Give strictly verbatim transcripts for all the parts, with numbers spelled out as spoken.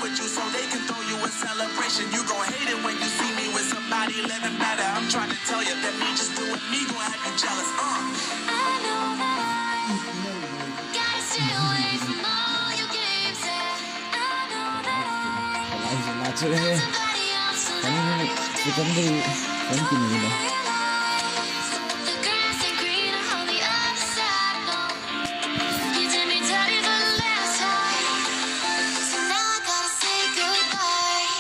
with you so they can throw you a celebration. You gon' hate it when you see me with somebody living better. I'm trying to tell you that me just doing me gon' have you jealous. Uh. I know that I gotta stay away from all your games. Yeah, I know that I found somebody else to love me. Secondary friend kini na. The grass ain't greener on the other side, no. You did me dirty the last time, so now I gotta say goodbye.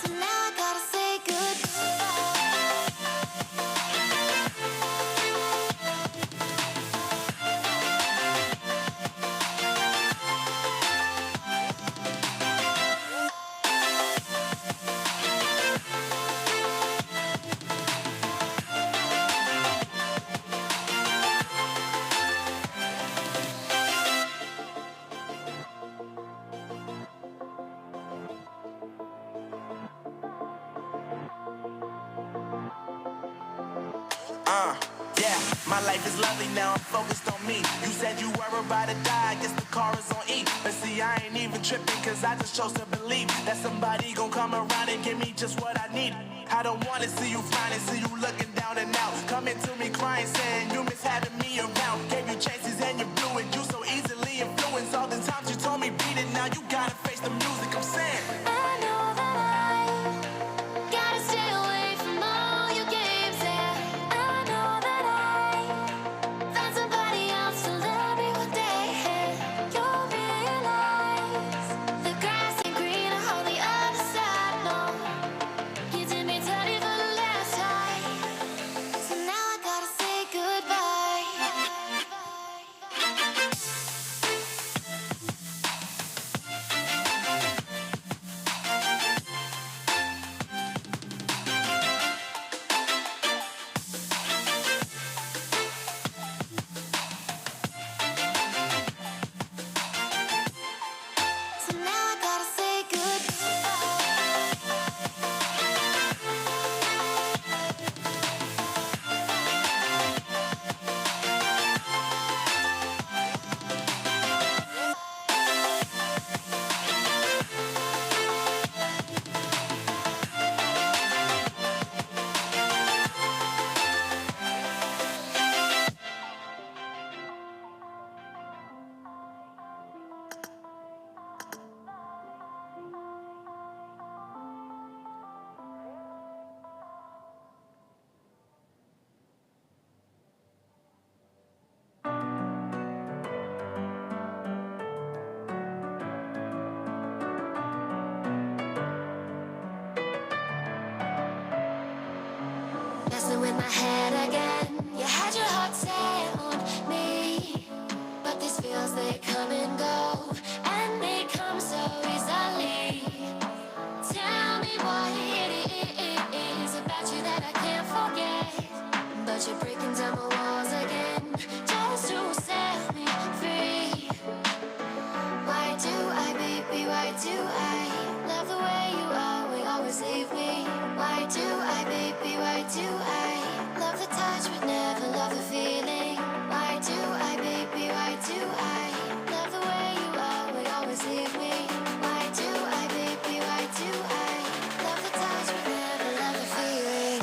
So now I gotta say goodbye. Uh, yeah, my life is lovely now, I'm focused on me. You said you were about to die, I guess the car is on E. But see, I ain't even tripping, cause I just chose to believe that somebody gon' come around and give me just what I need. I don't wanna see you frowning, see you looking down and out. Coming to me crying, saying you miss having me around. Gave you chances and you blew it, you so easily influenced. All the times you told me beat it, now you gotta face the music, I'm saying. I know that I gotta stay away from all your games, yeah. I know that I found somebody else to love me one day, and you'll realize the grass ain't greener on the other side, no. You did me dirty for the last time, so now I gotta say goodbye. So now I gotta say goodbye. Messing with my head again. You had your heart set on me, but these feels, they come and go, and they come so easily. Tell me what it is about you that I can't forget. But you're breaking down my walls again, just to set me free. Why do I, baby, why do I love the way you always, always leave me? Why do I, baby, why do I love the touch but never love the feeling? Why do I, baby, why do I love the way you always, always leave me? Why do I, baby, why do I love the touch but never love the feeling?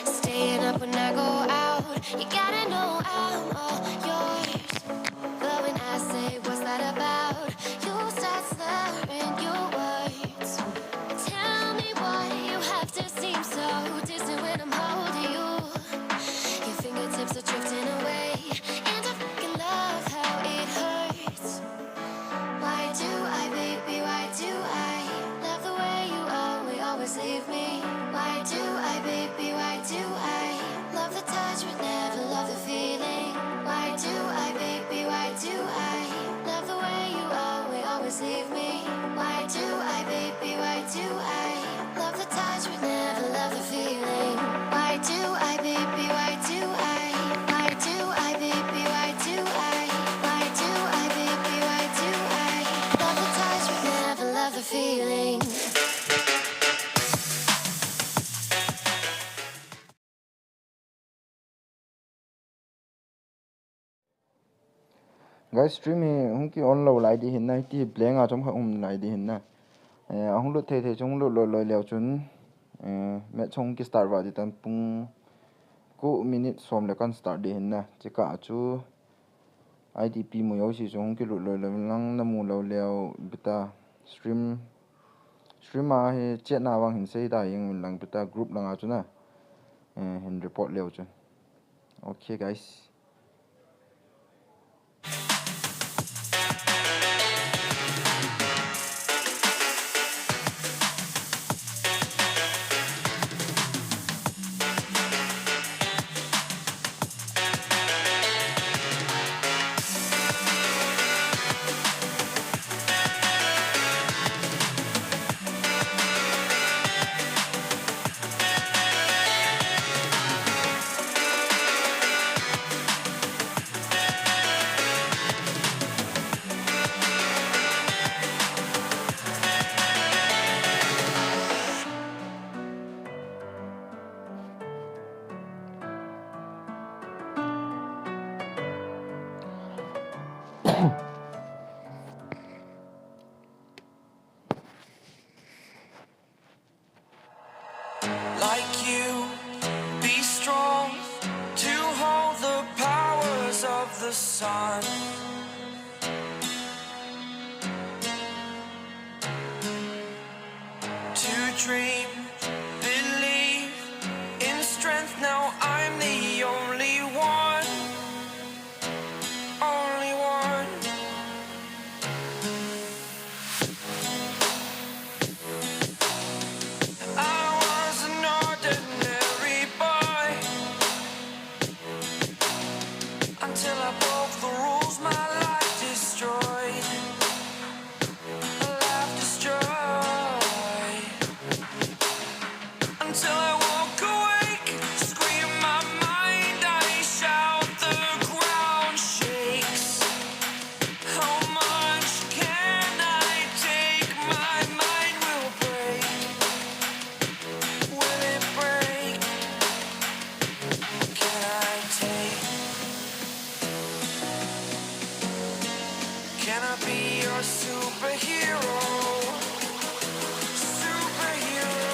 Staying up when I go out, you gotta know I'm all yours. But when I say, "What's that about?" You start slurring your words. Tell me why you have to seem so distant when I'm holding you. Your fingertips are drifting away, and I fucking love how it hurts. Why do I, baby, why do I love the way you always, always leave me? Why do I, baby, why do I love the touch but never love the feeling? Why do I, baby, why do I love the way you always, always leave me? Why do I, baby, why do I love the touch but never love the feeling? Why do I, baby, why do I? Why do I, baby, why do I? Why do I, baby, why do I love the touch but never love the feeling? Guys, stream hi hung ki on lou lai di hin na, hiti blank a chom kha um lai di hin na. Eh, ahung lut thei thei chung lut loi loi leu chun, eh, match hung ki start va di tan pung ko minute som le kan start di hin na. Chika chu I D P mu yo si chung hung ki lut loi loi lang na mu lou leu bita stream, stream a hi chat na vang hin sei da yeng lang bita group lang a chu na. Eh, hin report leu chun. Okay, guys. Like you, be strong to hold the powers of the sun. To dream, believe in strength. Now I'm the only one, only one. I was an ordinary boy until I broke the rules, my life destroyed. Life destroyed. Until I walk awake, scream my mind, I shout, the ground shakes. How much can I take? My mind will break. Will it break? Can I take? Can I be your superhero? Superhero.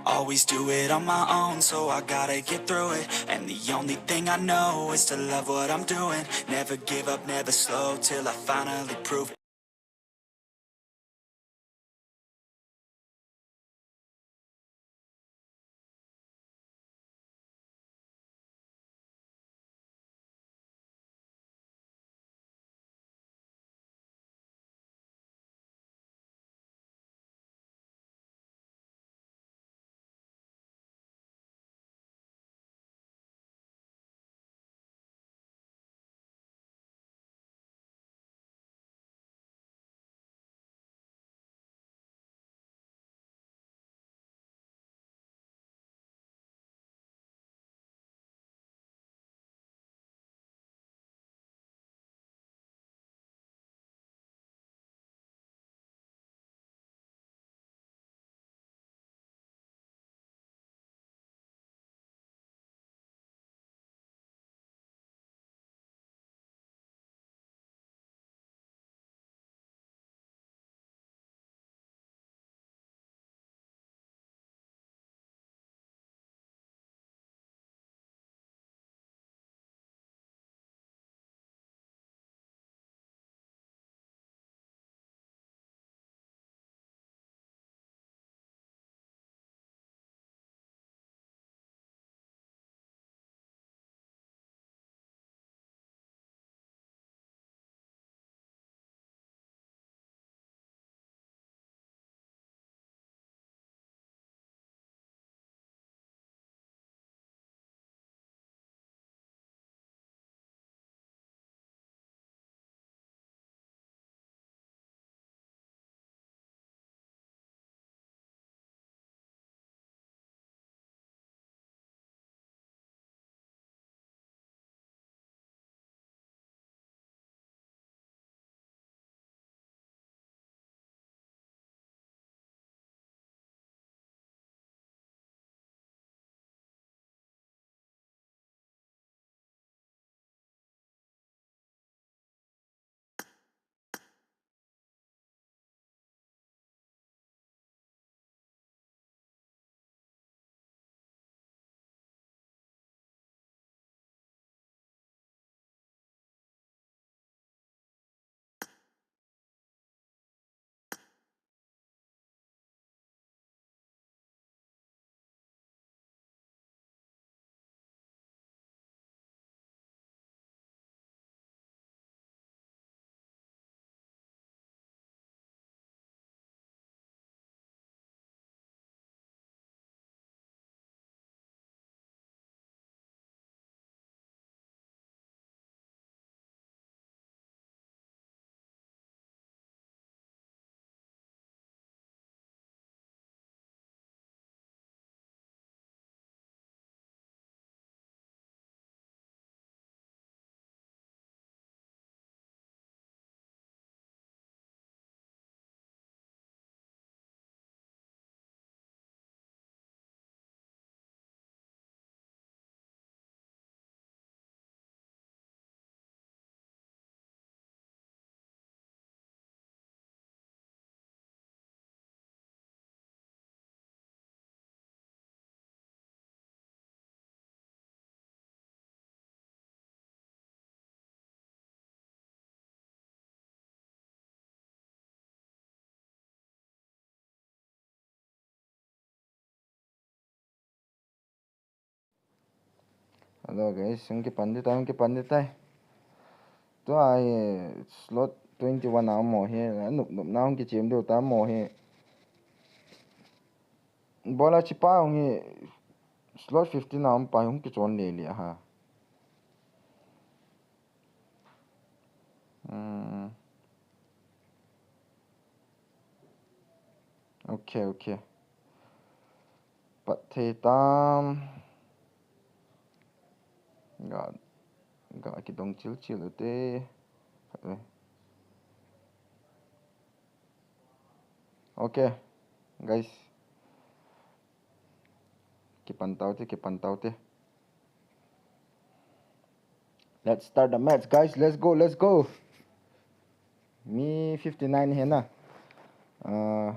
Always do it on my own, so I gotta get through it. And the only thing I know is to love what I'm doing. Never give up, never slow till I finally prove. Hello guys, hung kipan ding tai, hung kipan ding tai. Tua hi slot twenty-one a um hi, nup nup na hung kichem diu ta um hi. Bola chipa hung hi slot fifteen a um pa hung kichon le le ha. Hmm. Okay, okay. Pat thei tam. Ga, ga kidong chil chil u te. Okay, guys. Kipan tau te, kipan tau te. Let's start the match, guys. Let's go, let's go. Mi fifty-nine hi na. Ah,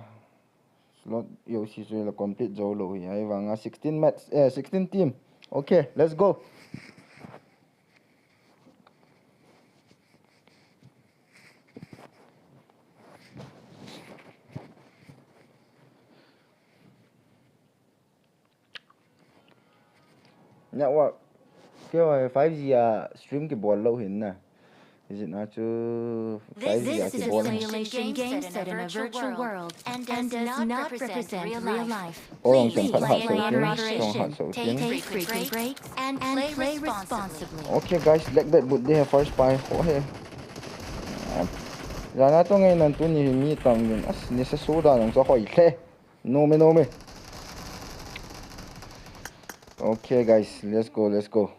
Slot jouse chu la complete jou lou hi. Ahivanga sixteen match, eh, sixteen team. Okay, let's go. Network. Keiho five G a stream kibol lou hin na. Is it not to five G a kibol? This is a simulation game set in a virtual world and does not represent real life. Please play in moderation, take frequent breaks, and play responsibly. Okay guys, leg bet but they have first buy. Oh hey. Jana to ngai nan tuni mi tam vin. As ni sa so da nang sa hoi the. No me, no me. Okay guys, let's go, let's go.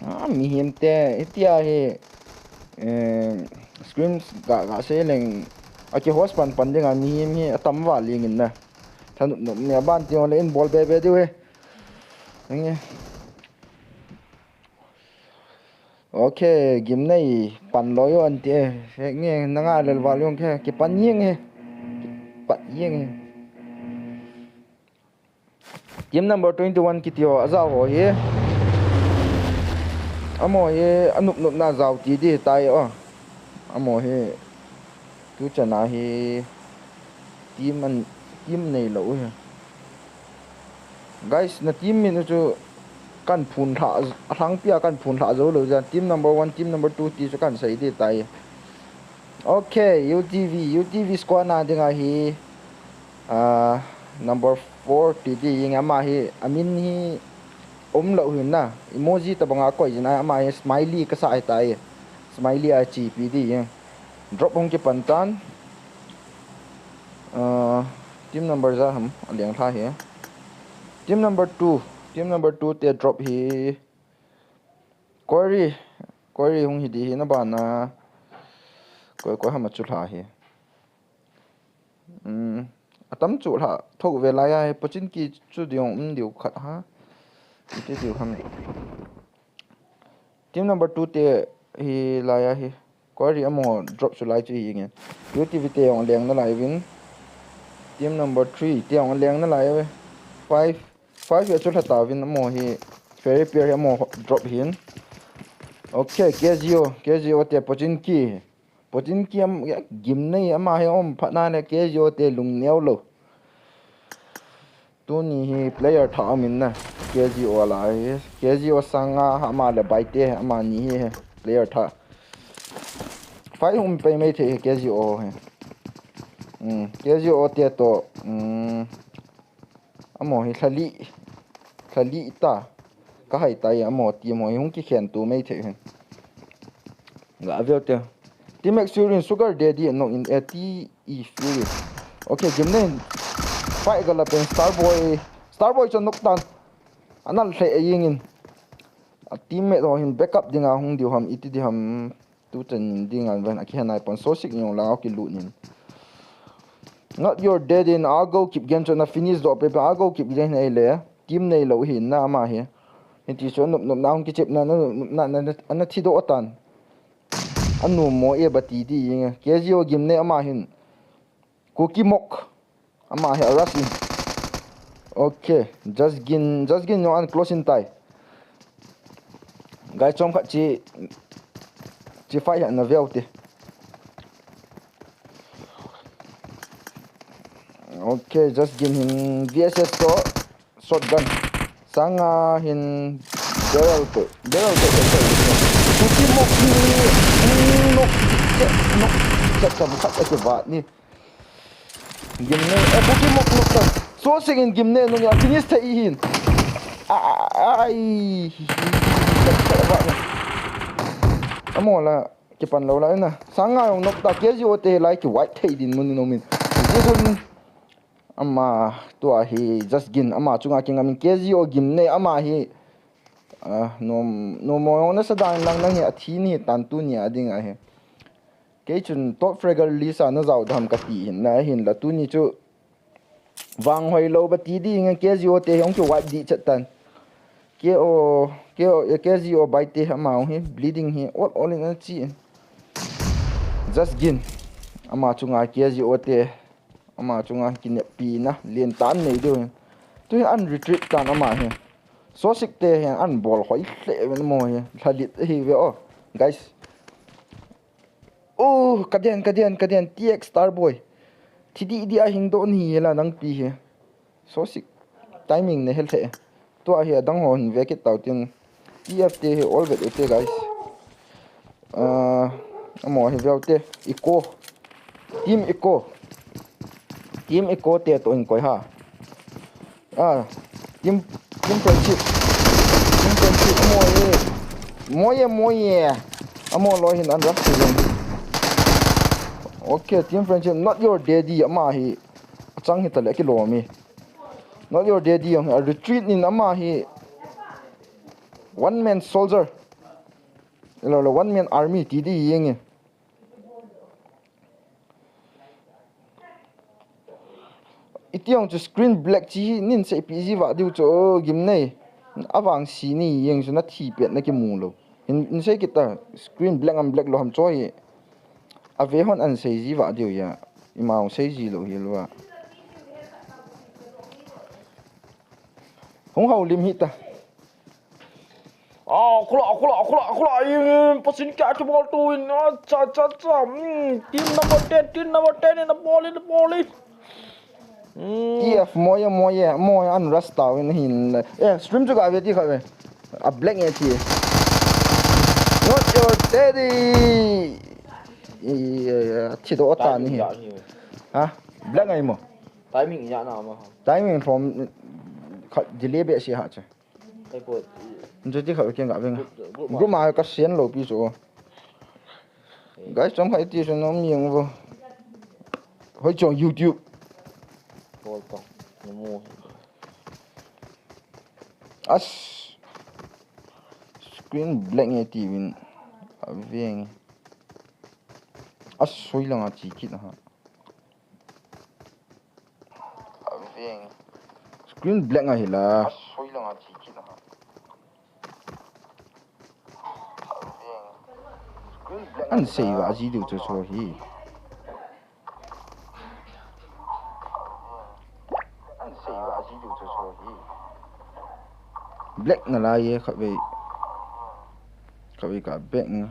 Ah, mihem te, hitia hi, eh, scrims ga, ga se leng, aki host pan pan ding a mihem hi, atam va lingin na. Thanop nop ni aban ti ole in bol be be diu he. Nge. Okay, gimnei pan loi o ante. Nge, nanga lel val yong ke, kipan yeng he. Kipan yeng he. Team number twenty-one kiti ho, ajao ho hi. Amaho hi, anup nup na jao ti di tai o. Amaho hi, tu chana hi, team an, team nei lou hi. Guys, na team min chu kan phun lha, alhangpia kan phun lha jou lou jan. Team number one, team number two ti chu kan sei di tai. Okay, U T V, U T V squad na dinga hi, ah, number four ti di yeng ama hi, amin hi um lou hin na. Emoji tabanga koi jin a ama hi smiley kasa hi tai. Smiley a chi pi di yeng. Drop hung kipan tan. Ah, team number ja ham, aleng lha hi. Team number two, team number two te drop hi. Quarry, Quarry hung hi di hi na bana. Koi, koi ham a chu lha hi. Um, atam chu lha, tho ve lai a hi, Pochinki chu diong um diu khat ha. Iti diu ham. Team number two te hi lai a hi. Quarry amaho drop chu lai chu hi nge. U T V te jong leng na lai vin. Team number three te jong leng na lai ve. Five, five ya chu lha ta vin amaho hi. Fairy Pair hi amaho drop hin. Okay, K G O, K G O te Pochinki. Pochinki am, ya, gimnei ama hi um phat na le K G O te lung neo lou. Tuni hi player thah um in na, K G O la hi, K G O sanga ama le Baite, ama ni hi player thah. Fight um pei mai thei K G O hi. Um, K G O te to, um, amaho hi lhali, lhali ta, ka hai tai amaho team ho hi hung kikhen tu mai thei hi. Ga veu te. Team X Fury in Sugar Daddy nok in a T E Fury. Okay, gimnei. Fight ga la pen Starboy. Starboy chu nok tan. Anal hle a ying in. A teammate ho hin backup dinga hung diu ham, iti di ham. Tu chan in dinga ven a kihen ai pon so sik yong la ki lut nin. Not your dead in, I'll go keep game chu na finish do pe pe, I'll go keep game ei le. Team nei lou hi na ama hi. Hiti chu nup nup na hung kichep na, na, na, na, na, na thi do tan. Anu mo e ba ti di ying. K G O gimnei ama hin. Kuki Mok. Ama hi a rush in. Okay. Just Gin, Just Gin yong an close in tai. Guys, chom khat chi, chi fight hi na veu te. Okay, Just Gin hin V S S to. Shotgun. Sanga hin barrel to. Barrel to. Kuki Mok hi. Nok. Nok. Chat sam khat ake vat ni. Gimnei. Eh, Kuki Mok nok ta. So sing in gimnei nung ya finish thei hin. Ai. Amo la. Kipan lou la na. Sanga yong nok ta K G O te lai ki wipe thei din mun no min. Jidun. Ama tua hi Just Gin ama chunga kingamin K G O gimnei ama hi, ah, nom, nom mo na sa dan lang nang hi athi ni tan tu ni a ding a hi. Kei chun top fragger list a na jao dam ka ti hin na hin la tu ni chu vang hoi lou ba ti di nge K G O te hong chu wipe di chat tan. K O, K O, eh, K G O bai te ama hi bleeding hi all, all in a chi. Just Gin. Ama chunga K G O te. Ama chunga kineppina lentah nei diu hin. Tuhin an retreat tan ama hi. Sosik te hin an bol hoi lheh uvin mo hi. Lhalit hi ve o. Guys. Oh, ka den, ka den, ka den. T X Starboy. Thi di di a hing doh ni la nang pi hi. Sosik. Timing nei hel lheh. Tua hi adang ho hin ve kit tau tin. T F te hi all vet ute, guys. Ah, amo hi ve ute. Eco. Team Eco. Team Eco te to in koi ha. Ah, team, team friendship. Team friendship. Amo hi. Moye, moye. Amo lo hin an rush. Okay, team friendship. Not your daddy. Ama hi. Achang hi ta le kilom e. Not your daddy jong hi, a retreat nin ama hi one man soldier. Lo lo one man army ti di jeng e. Iti jong chu screen black chi hi nin sei pi ji va diu chu o gim nei. Avangse ni jeng chu na thi pet na kimu lou. Hin, hin sei kit ta screen black am black lou ham chu hi. Ave hon an sei ji va diu a. Ima jong sei ji lou hi lou a. Hung houlim hita. Ah, khula, khula, khula, khula. Ih, pasin kya kibol tu in. Ah, cha, cha, cha. Hmm, team number ten, team number ten in a ball, in a ball, in. Hmm. T F, moye, moye, moye, an rush tau in hin. Eh, stream chu ka ve ti kha ve. A black nge ti. Not your daddy. Ih, ih, ih, thi doh ta ni. Timing ya ni. Ha? Black ngai mo. Timing ya na ma. Timing from kha delay be si ha che. Kai po. Nje ti kha ve keng ka ve nga. Group, group ma. Group ma ka sian lou pi chu. Guys, chom kha iti chu nom jeng vo. Hoi chong YouTube. Bol to. Ni mu. As. Screen black nge ti vin. A veng. As, soi langa chi kit ha. A veng. Screen black nga hi la. As, soi langa chi kit ha. An sei va ji diu chu chu hi. Black na lai e khatvei. Khatvei ka black na.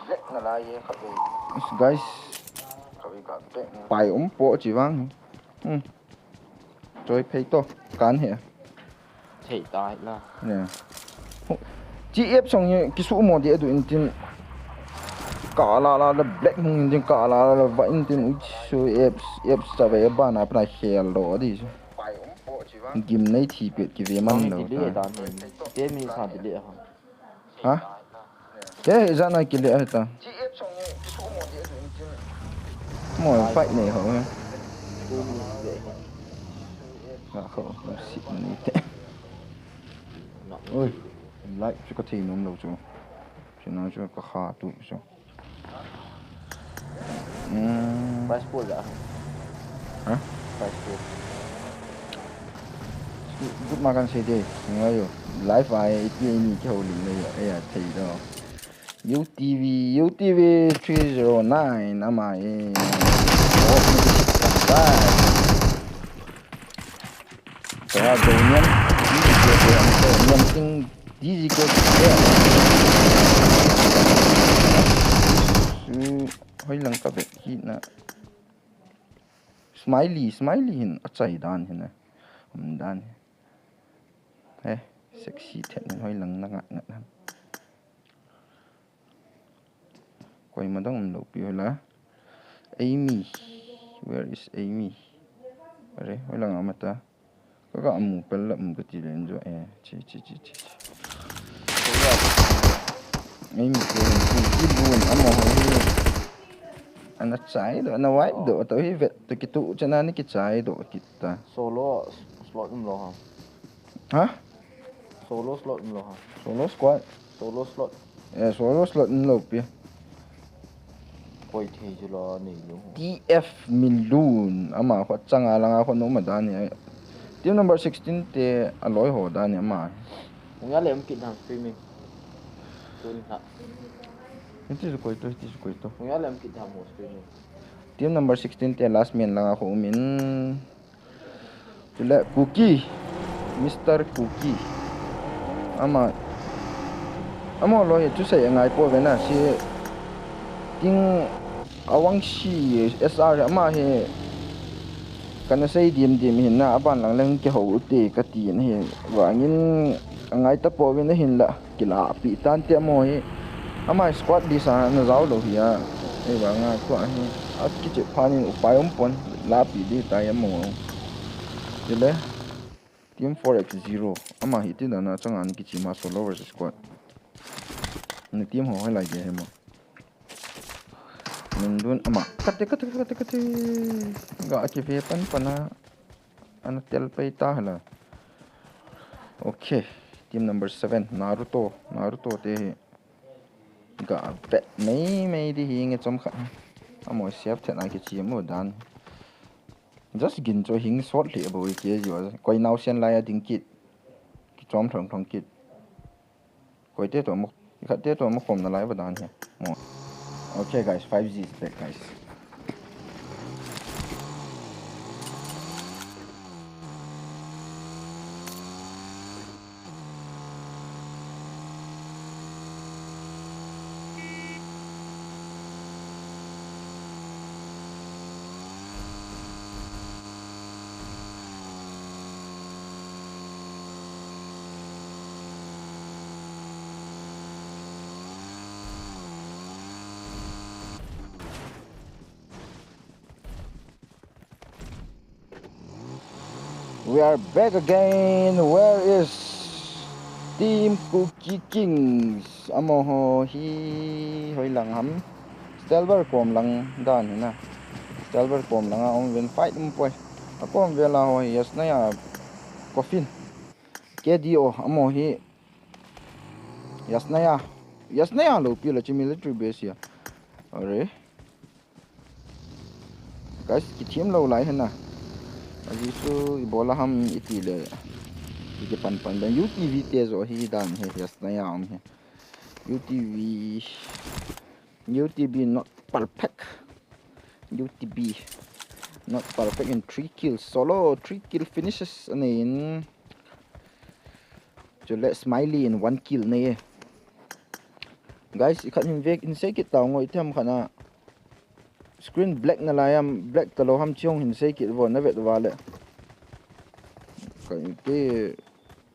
Black na lai e khatvei. Guys. Khatvei ka black na. Pai um po chi vang. Hmm. Choi phei to kan he. Thei tai la. Ne. Chi app song hi kisu mo di adu in tin. Ka la la la black hung in tin ka la la la va in tin u su apps, apps cha ve ba na pra khel do di su. Gim nei thi pet ki ve man lo ta. Te mi sa di le ha. Ha? He, he, jana kile a ta. Mo fight nei ho he. Nga ho, sit ni te. Oi, light chu ka thei nom lo chu. Chu na chu ka kha tu chu. Hmm. Price pool da. Ha? Price pool. Good ma kan sei de, ngai yo. Live ai, ipi ni ki ho lim le yo. E ya thei do. U T V, U T V three zero nine, ama e. Oh, ni ki sit kan ba. Tua go niam, D Z K, niam ting, D Z K. Hoi lang ka ve kit na. Smiley, Smiley hin achai dan hin a. Um dan hi. He, sexy then hin hoi lang na ngat ngat han. Koima dang um lou pi hoi la. Amy. Where is Amy? Are, hoi lang ama ta. Ka ga mu pel la mu ka ti len jo e. Chi, chi, chi, chi, chi. Amy ko ki bun ama ho hi. Ana chai do, ana wipe do, to hi vet to kitu chana ni kichai do kita. Solo slot um lou ha. Ha? Solo slot um lou ha. Solo squad. Solo slot. Eh, solo slot um lou pi. Koi thei chu lo nei lu. T F Milun, ama kho changa langa kho nom a dan ni. Team number sixteen te aloi ho dan ni ama. Hung ya lem kit dan streaming. Tun ha. Hiti chu koi to, hiti chu koi to. Hung ya lem kit dan mo streaming. Team number sixteen te last man langa kho um in. Chule Kuki, Mister Kuki. Ama, ama loi hi thusei angai poi ve na, si ting a vangsi S R ama hi kana sei dim dim hin na, aban lang leng kihou u te kati na hi vangin angai ta poi ve na hin la. Kilahpi tan te amaho hi. Ama squad list a na jao lou hi a. Ei vang a tua hi. A kichep phat in upai um pon. Lahpi di tai amaho. Chule. Team four X zero. Ama hi ti dan a chang a ni kichi ma solo versus squad. Ni team ho hoilai ge he mo. Min dun ama. Kate, kate, kate, kate. Ga kive pan pan a. Ana tel pai ta hala. Okay, team number seven, Naruto. Naruto te hi ga bet mei mei di hi nge chom khat. Amaho siap thet a kichi mo dan. Just gin cho hing sot le bo ke jo. Koi nau sian lai a ding kit. Kichom thong thong kit. Koi te to mo, khat te to mo khom na lai va dan hi. Mo. Okay guys, five G is back guys. We are back again. Where is Team Kuki Kings? Amaho hi hoi lang ham? Stelber kom lang dan hi na. Stelber kom lang a um ven fight um poi. A kom vel a ho hi Yasnaya Coffin. K D O amaho hi Yasnaya. Yasnaya lou pi la chi military base ya. Are. Guys, kithiam lou lai hena. Aji chu ibola ham iti le. Iki pan pan dan U T V te jo hi dan he Yasnaya um he. U T V. U T V not perfect. U T V not perfect in three kills. Solo three kill finishes anei in. Chule Smiley in one kill nei e. Guys, ikhat hin vek in sei kit tau ngoi them khana. Screen black na lai am, black ta lou ham chiong hin sei kit vo na vet va le. Ka in te.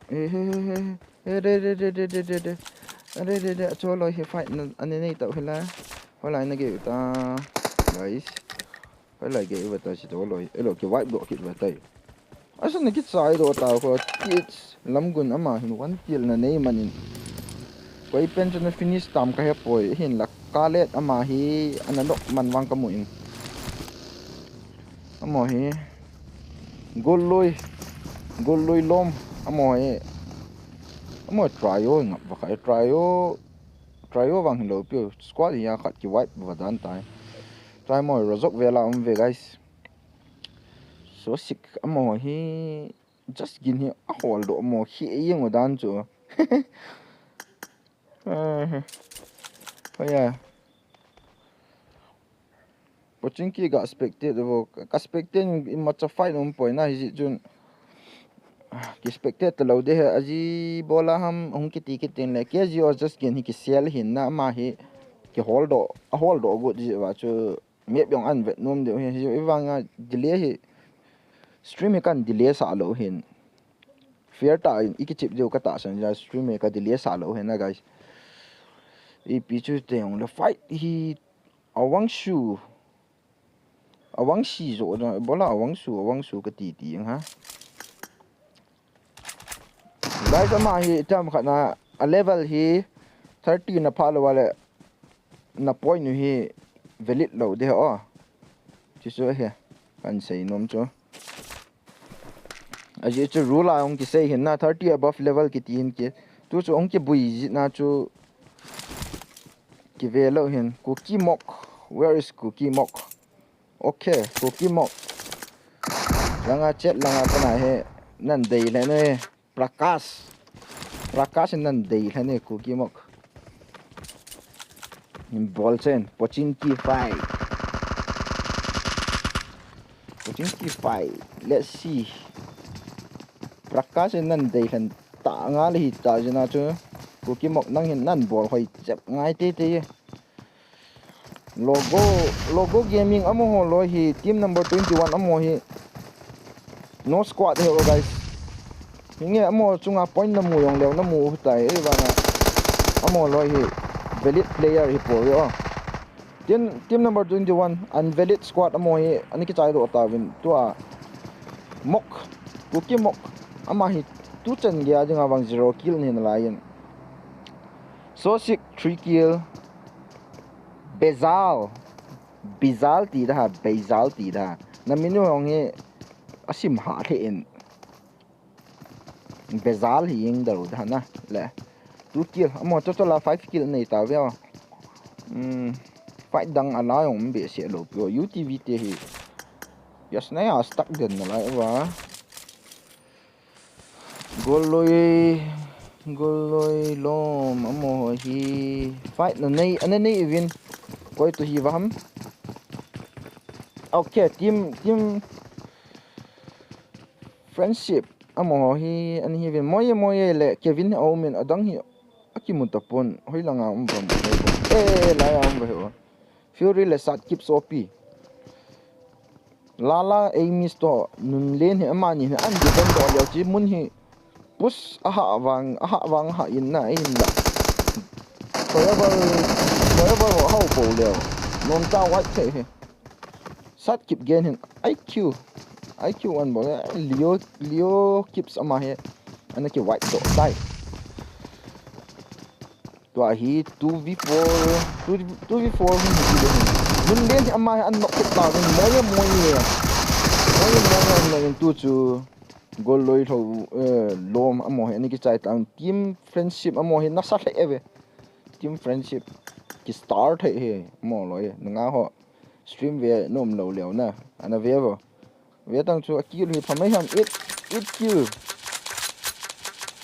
He he he he. He re re re re re re re. Are re re acho loi he fight na ane nei tau he la. Hoilai na ge ta. Guys. Hoilai ge va ta si to loi. Elo ke wipe do kit va tai. Asa na kichai do ta ko. Lamgun ama hin one kill na nei manin. Koi pen chu na finish tam ka he poi hin la ka let ama hi ana nok man vang ka mu in. Amaho hi. Golloi. Golloi lom. Amaho hi. Amaho trio ngap va kai trio. Trio vang hin lou piu. Squad hi a khat ki wipe va dan tai. Try mo rozok vela um ve guys. So sick amaho hi. Just gin hi a hol do mo hi e yeng dan chu. Hoya. Pochinki ga spectate vo ka spectate in macha fight um poi na hi chun. Ki spectate ta lou de he aji bola ham hung kiti kiti le K G O just gin hi ki sel hin na ma hi ki hol do a hol do gut ji va chu. Map jong an vet nom deu hi, hi vanga delay hi. Stream hi kan delay sa lou hin. Fair ta in iki chip deu ka ta san ja stream hi ka delay sa lou hin na guys. Ipi chu te jong le fight hi awang shu. Awang si jo na bola awang shu awang shu ka ti ti ha. Guys, ama hi tam khat na a level hi thirty na pha lou le na point nu hi valid lou de o. Chi chu he kan sei nom chu. Aji chu rule a hung ki sei hin na thirty above level ki ti hin ki. Tu chu hung ki bui ji na chu ki ve lou hin ku ki mok. Where is Kuki Mok? Okay, Kuki Mok. Langa chat langa pana he nan dei le ne. Prakash. Prakash nan dei le ne Kuki Mok. Bol chen, Pochinki five. Pochinki five. Let's see. Prakash nan dei le ta nga le hi ta jina chu. Kuki Mok nang hin nan bol hoi chep ngai te te. Logo, Logo Gaming amaho loi hi, team number twenty-one amaho hi. No squad hi, guys. Hinge amaho chunga point namu jong leu namu u tai, eh, vanga. Amaho loi hi, valid player hi po yo. Team, team number twenty-one, unvalid squad amaho hi, ani kichai doh tauvin, tua. Mok, Kuki Mok, ama hi, tuchan gei a dinga vang zero kill ni nalai in. Sosik, three kill. Bezal. Bezal ti da ha, Bezal ti da. Na minu hong hi asim ha the in. Bezal hi ing daru da na. Le. Two kill. Amo to to la five kill nei ta ve. Hmm. Fight dang ala yong be se lo pio. U T V te hi. Yes na ya stuck den na lai va. Goloi, Goloi lom, amaho hi fight na nei, ana nei uvin. Koi tu hi vaham. Okay, team, team friendship. Amaho hi, ani hi vin. Moye, Moye le Kevin hi aumin, adang hi akimu tapon. Hoi langa um vam. Eh, lai um va ho. Fury le Sat Kip Sopi. Lala Amis to Nunlen hi amani hi an defend doh leo chi mun hi push aha vang, aha vang ha in na in la. Forever, forever ho hau po leo. Nom ta white che hi. Sat Kip gen hin I Q. I Q an bol Leo, Leo Kips ama hi. Ana ki white doh tai. Tua hi two v four, two, two v four hung hi le. Nunlen ama hi an nok ta vin Moye Moye. Moye Moye an nok in tu chu Goloi lho, eh, lom amaho hi ani kichai ta team friendship amaho hi nasa le eve. Team friendship ki start he he amaho loi nanga ho stream ve nom lo leo na ana ve vo. Ve tang chu a kill hi phamai ham eight, eight kill.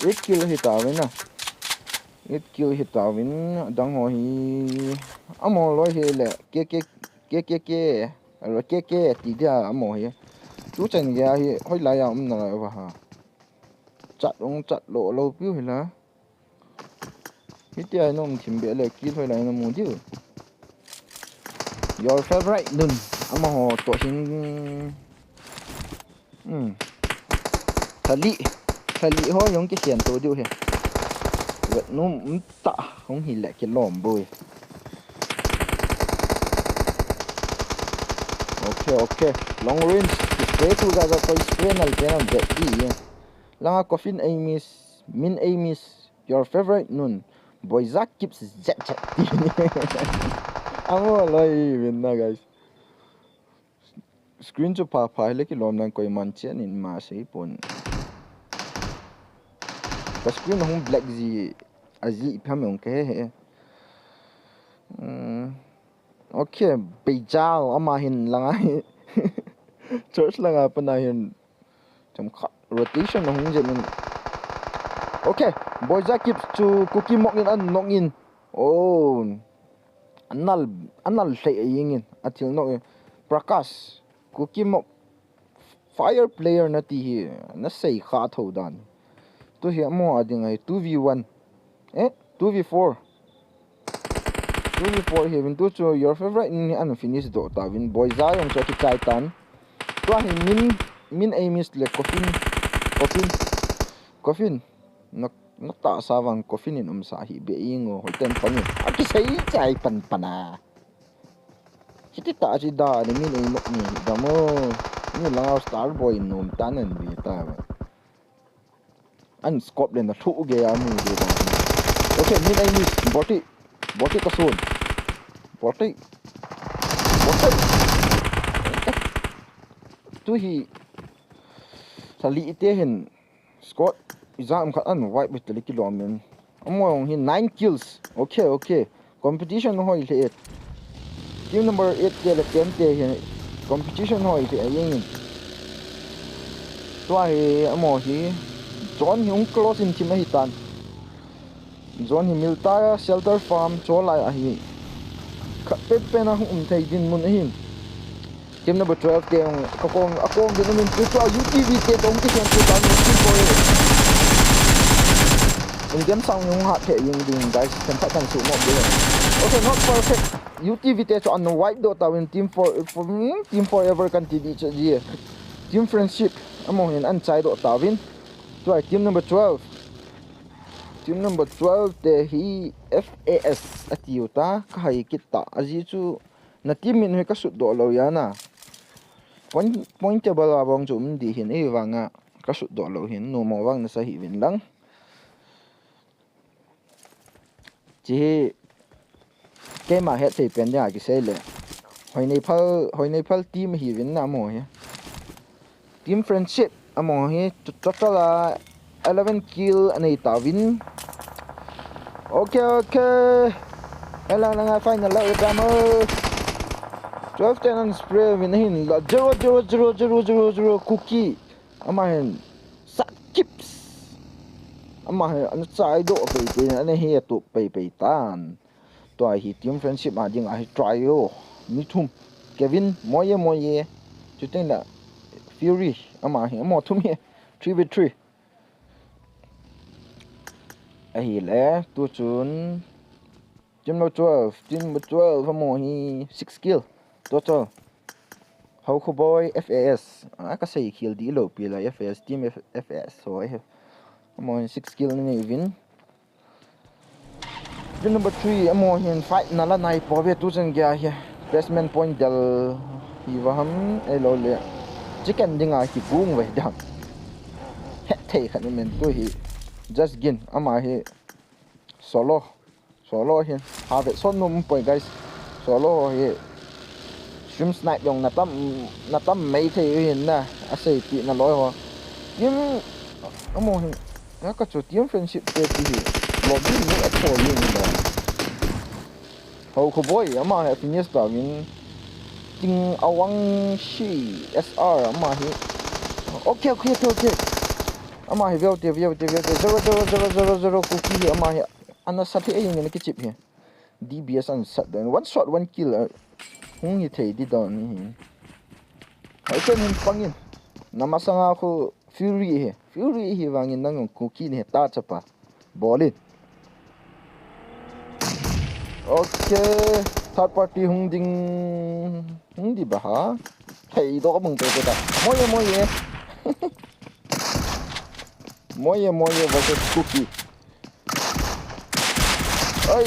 Eight kill hi ta ve na. Eight kill hi ta vin dang ho hi. Amaho loi hi le K K, K K K. Alo K K ti dia amaho hi. Tu chan gei hi hoi lai a um na lai va ha. Chat ung chat lo lo piu hi la. Hitia hi nom thim be le kill hoi lai na mu diu. Your favorite nun. Amaho to hin. Hmm. Thali. Thali ho jong kikhen to diu hi. Vet num um ta hung hi le kilom boi. Okay, okay. Long range. Spray tu ga ga koi spray nal pe nam vet di. Langa coffin Amis, min Amis. Your favorite nun. Boy Zak keeps zet zet. Amaho loi win na, guys. Screen chu pha pha le kilom nan koiman chen in ma sei pon. Ka screen hung black ji a ji pham ong ke he. Hmm. Okay, Beijao ama hin langa hi. Church langa pana hin. Chomkhat rotation ahung jep in. Okay, Boy Zak keeps chu Kuki Mok in an nok in. Oh. Anal, anal hlei a ing in. Athil nok in. Prakash, Kuki Mok fire player nati hi. Na sei kha tho dan. Tu hi amaho a ding ahi two v one. Eh, two v four. Two v four hi vin tu chu your favorite ni an finish doh ta vin Boy Zak jong chu kichai tan. Tua hi min, min Amis le coffin, coffin, coffin. Na, na ta sa vang coffin in um sa hi be ing o hoi ten pan in. A kisei chai pan pan a. Hiti ta chi da ni min Amis ni da mo. Ni la Star Boy in um ta nen vi ta ba. An scope le na thu ge a mu de ba. Okay, min Amis boti. Boti ka sun. Boti. Boti. Tu hi. Sali ite hin. Squad. Iza um khat an wipe bit le kilom in. Amaho hi nine kills. Okay, okay. Competition hoi le. Team number eight te le ten te hi competition hoi te ayin. Tua hi amaho hi zone hi hung close in team ahi tan. Zone hi milta shelter farm cholai ahi. Khat pen pen a hung um thei dinmun ahin. Team number twelve te hung ka kong a kong din umin tu tua U T V te tong ki sian tu tan U T V ko. Indian sound hung hat thei yin ding guys. Kan khat kan su mo ding. Okay, not perfect. U T V te chu an wipe doh tauvin team for, for team forever kan ti di chu ji. Team friendship amaho hin an chai doh tauvin. Tua team number twelve. Team number twelve te hi F A S ati u ta ka hai kit ta. Aji chu na team min hi ka sut doh lo ya na. Point, point table a bang chu um di hin ei vanga ka sut doh lo hin nu mo vang na sa hi vin lang. Chi hi keima het thei pen dinga kisei le. Hoi nei phal, hoi nei phal team hi vin na mo hi. Team friendship amaho hi total a eleven kill anei tauvin. Okay, okay. Ela na ngai final la ta mo. Twelve ten an spray vin hin la zero zero zero zero zero zero Kuki. Ama hin sa kips. Ama hin an chai doh pei pei na ne hi atu pei pei tan. Tua hi team friendship a ding ahi trio. Mi thum. Kevin, Moye Moye. Chuteng la Fury. Ama hi, amaho thum hi. Three v three. Ahi le, tu chun. Team number twelve. Team number twelve, amaho hi six kill. Total. Hau Khuboi, F A S. A, ka sei khel di lo pi la, F A S, team F-, F A S. So, I have. Amaho hi six kill ni vin. Team number three, amaho hin fight na la nai po ve tu chen gya hi. Placement point del hi va ham, ei lo le. Chicken dinga ki bung ve dam. He thei khat ni men tu hi. Just gin, ama hi solo. Solo hin. Ha ve son num poi, guys. Solo hi. Stream snipe jong na tam, na tam mai thei u hin na. A sei pi na loi ho. Team, amaho hin. Ya ka chu team friendship te ti hi. Lobby ni a thoi ni lo. Hau Khuboi, ama hi finish ta vin. Ting Awang Shi, S R, ama hi. Okay, okay, okay, okay. Ama hi veu te, veu te, veu te. Zero, zero, zero, zero, zero, Kuki hi, ama hi. Ana sat hi, ei, ni kichip hi. D B S an sat den. One shot, one kill. Hung hi thei di don hi. Hoi chen hin pangin. Na masanga khu Fury hi. Fury hi vangin nang Kuki ni ta chapa. Ball in. Okay. Third party hung ding. Hung di ba ha? Thei do ka bang te ta. Moye Moye. Moye Moye versus Kuki. Ai.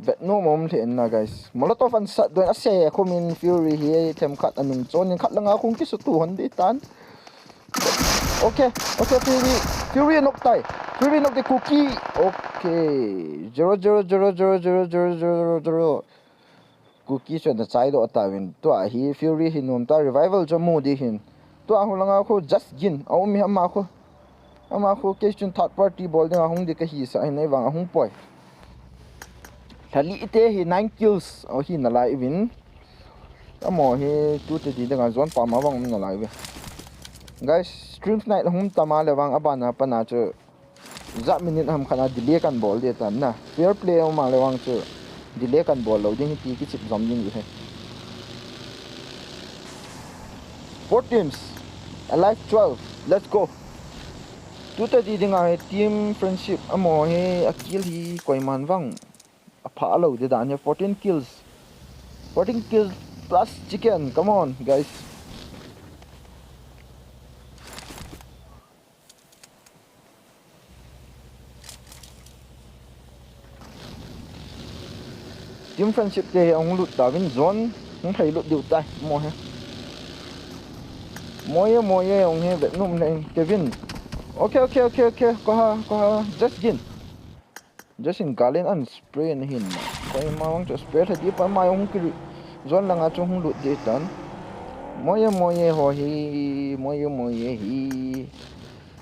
Vetnom um thei na, guys. Molotov an sat don a se khu min Fury hi themkhat anung chon in khat langa khung kisutu hon di tan. Okay, okay, Fury, Fury nok tai. Fury nok de Kuki. Okay. Zero, zero, zero, zero, zero, zero, zero, zero. Kuki chu na chai doh ta vin. Tua hi Fury hi nom ta revival chu mu di hin. Tua hu langa khu just gin. A um hi ama khu. Ama khu kei chun third party bol ding a hung di ka hi sa hin ei vang a hung poi. Thali te hi nine kills a hi na lai vin. Amo hi tu te di ding a zone pa ma vang um na lai ve. Guys, stream night hung ta ma le vang a bana pana chu. Za minute ham khat a delay kan bol de tan na. Fair play um a le vang chu delay kan bol lo ding hi ti kichip zom ding hi. Four teams, alive twelve. Let's go. Tu te di ding a hi team friendship amo hi a kill hi koiman vang a pha lo de dan hi fourteen kills. Fourteen kills plus chicken. Come on, guys. Team friendship te hi ahung lut ta vin zone hung thei lut diu tai mo he. Moye, moye, hung he vet num le Kevin. Okay, okay, okay, okay. Ko ha, ko ha. Just gin. Just in galen an spray na hin. Koima vang chu spray thei di pa mai hung kiri. Zone langa chu hung lut di tan. Moye, moye ho hi. Moye, moye hi.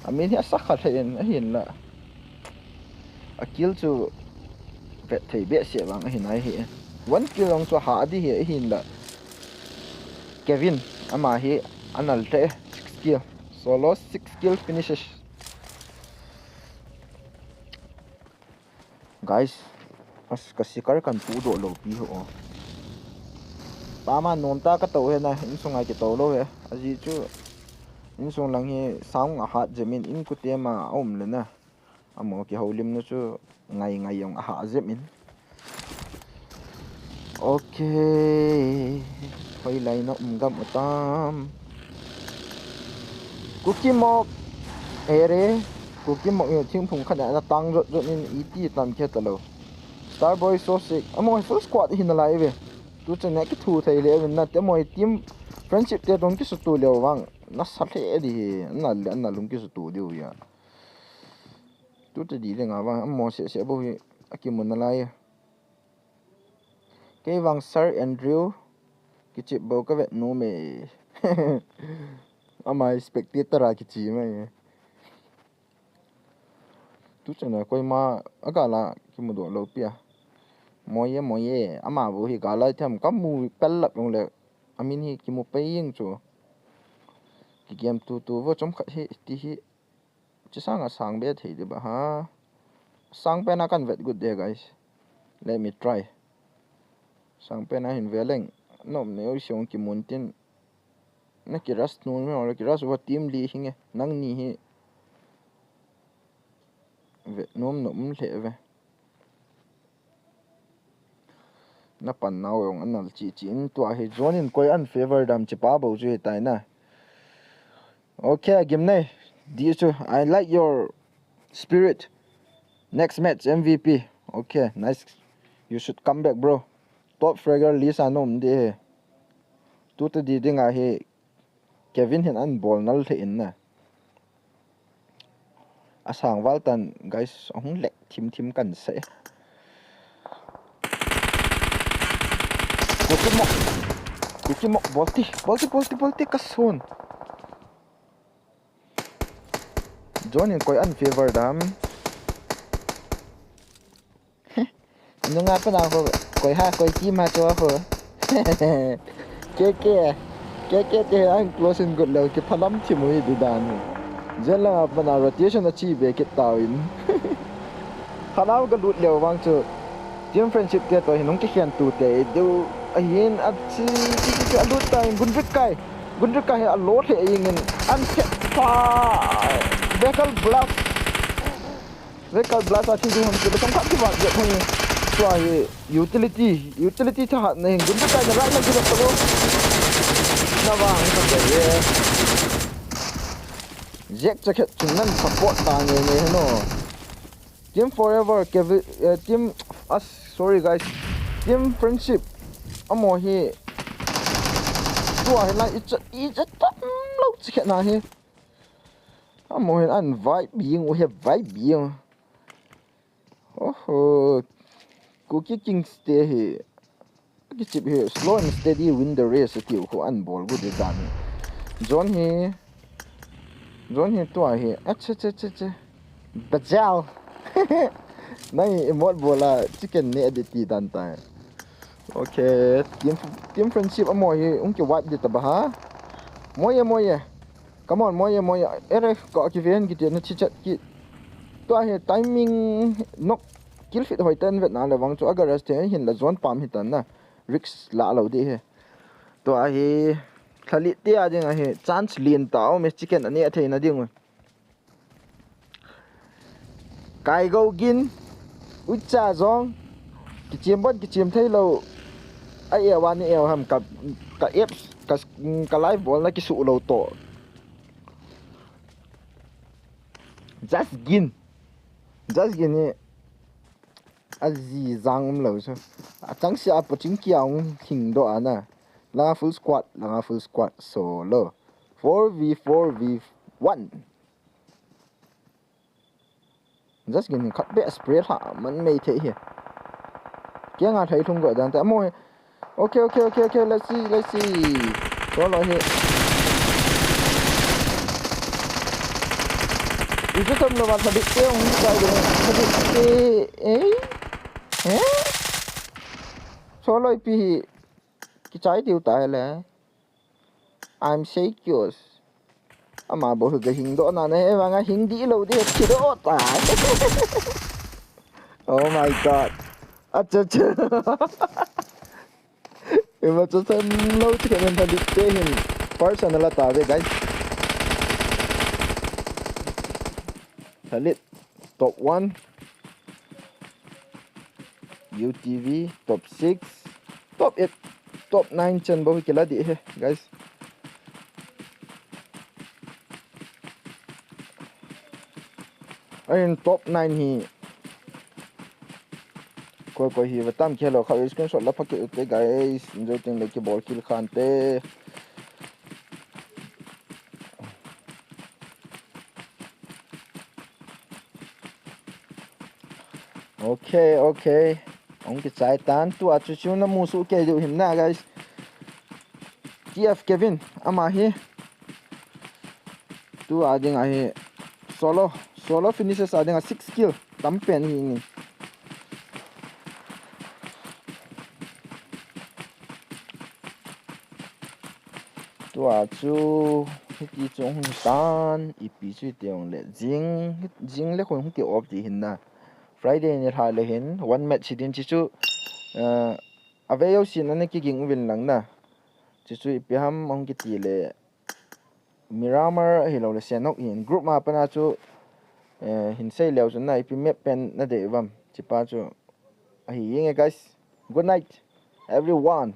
A min hi a sakha thei in a hin la. A kill chu vet thei behseh vang ahi nai hi. One kill jong chu ahah ding hi ahin la. Kevin, ama hi anal thei, six kill. Solo six kill finishes. Guys, as ka sikar kan pu doh lou pi ho. Pama nom ta ka tou he na, insung a ki tou lou he. Aji chu insung lang hi sound ahat jep in, in kute ma a um le na. Amo kihoulimna chu ngai ngai jong ahah jep in. Okay. Hoilai na um gam u tam. Kukimok. Ere. Kukimok hi thingphung khat a na tang jot jot in iti tam khe ta lou. Starboy so sick. Amo full squad hi na lai ve. Tu chen ne kithu thei le ve na te mo team friendship te tong kisutu leu vang. Na sa le di hi. Na le na lung kisutu diu ya. Tu te di le nga vang. Amo se se bo hi. Akimu na lai. Kei vang Sir Andrew kichep bou ka vet nom e. Ama spectator a kichi mai. Tu chana koima a gala kimu doh lou pia. Moye, moye, ama bou hi gala them ka mu pel lap jong le. Amin hi kimu pei jeng chu. Ki game tu tu vo chom khat hi ti hi. Chi sang a sang be thei de ba ha. Sang pen a kan vet gut de, guys. Let me try. Sang pen a hin ve leng. Nom ne oi siong kimun tin. Na ki rush nu me, ki rush va team li hinge. Nang ni hi. Ve nom nom le ve. Na pan nau jong anal chi chi in tua hi John in koi an favor dam chi pa bou chu hi tai na. Okay, gim nei. Di chu, I like your spirit. Next match, M V P. Okay, nice. You should come back, bro. Top fragger list a nom de he. Tu te di ding a hi Kevin hin an bol nal the in na. A sang val tan, guys, ahung lek thim thim kan se. Kukimok. Kukimok, bolti, bolti, bolti, bolti, ka son. John in koi an favor dam. Nunga pana ko, koi ha, koi ki ma cho ko. K K, K K te an close in good lo, ki phalam thi mu hi di dan. Jen la pana rotation a chi be kit tau in. Phalam ka lut leo vang chu. Team friendship te to hin hung ki khen tu te du. Ahin a chi, chi, chi, chi, a lut ta in gun rik kai. Gun rik kai hi a lo hle jing in an phet pa. Vehicle blast. Vehicle blast a thi ding hon chu, chom khat kivat jep hon. Tua hi utility, utility thahat na hin gun rik kai na right na kivat ta lo. Na vang ka te ye. Jack jacket chun nan support ta nge nge no. Team Forever, Kevin, eh, Team, ah, sorry guys. Team Friendship. Amo hi. Tua hi lai, icha, icha tam lo chi khet na hi. Amo hin an vibe bing, u he vibe bing. Oho. Kuki Kings te hi. Kichip hi slow and steady win the race tiu khu an bol gu de dan. John hi. John hi tua hi. Acha cha cha cha. Bajal. Nai emot bola chicken ne de ti dan ta. Okay, team, team friendship amo hi ung ki wipe de ta ba ha. Moye moye. Come on, moye moye. Ere ko ki ven ki te na chi chat ki. Tua hi timing nok kill feed hoi tan vet na le vang chu agar as te hin la zone pam hi tan na. Risk la lo de he. Tua hi, thalit te a ding a hi, chance lien ta um e, chicken a ne a thei na ding u. Kai go gin, ucha zong, kichim bon, kichim thei lo, a e wa ni e ham ka, ka apps, ka, ka live bol na kisu lo to. Just gin. Just gin ni. A zi zang um lo chu. A chang sia a po ching kia ung hing do ana. Langa full squad, langa full squad solo. Four v four v one. Just gin khat be spray ha man mei the hi. Kia nga thai thung go dan ta mo. Okay, okay, okay, okay. Let's see, let's see. Solo hi. Ipi tam lou va, Thalit te hung kichai diu. Thalit te, eh? Eh? Solo ipi hi kichai diu ta hile. I'm so curious. Ama bou hi ga hing doh na, na he vang a hing di lou di, thi doh ta. Oh my God. Acha, acha. Ima chu sam lou ti khen Thalit te hin personal a ta ve, guys. Thalit top one, U T V top six, top eight, top nine chan bou hi kila di he, guys. Ahin top nine hi koi koi hi va tam khe lou kha, screenshot la pha kit u te, guys. Enjoy teng le kibol kil khan te. Okay, okay. Hung kichai tan, tua chu chu na mu su kei diu hin na, guys. T F Kevin, ama hi. Tua ding a hi solo, solo finishes a ding a six kill. Tam pen hi ni. Tua chu, hiti chu hung tan, ipi chu hiti hung le, jing, jing le khun hung ti op ti hin na. Friday ni lha le hin, one match hi din chi chu, eh, a ve yo sin ana kiging uvin lang na. Chi chu ipi ham hung kiti le, Miramar ahilou le Senok hin group ma pana chu, eh, hin sei leu chun na ipi map pen na dei uvam. Chi pa chu ahi inge, guys. Good night, everyone.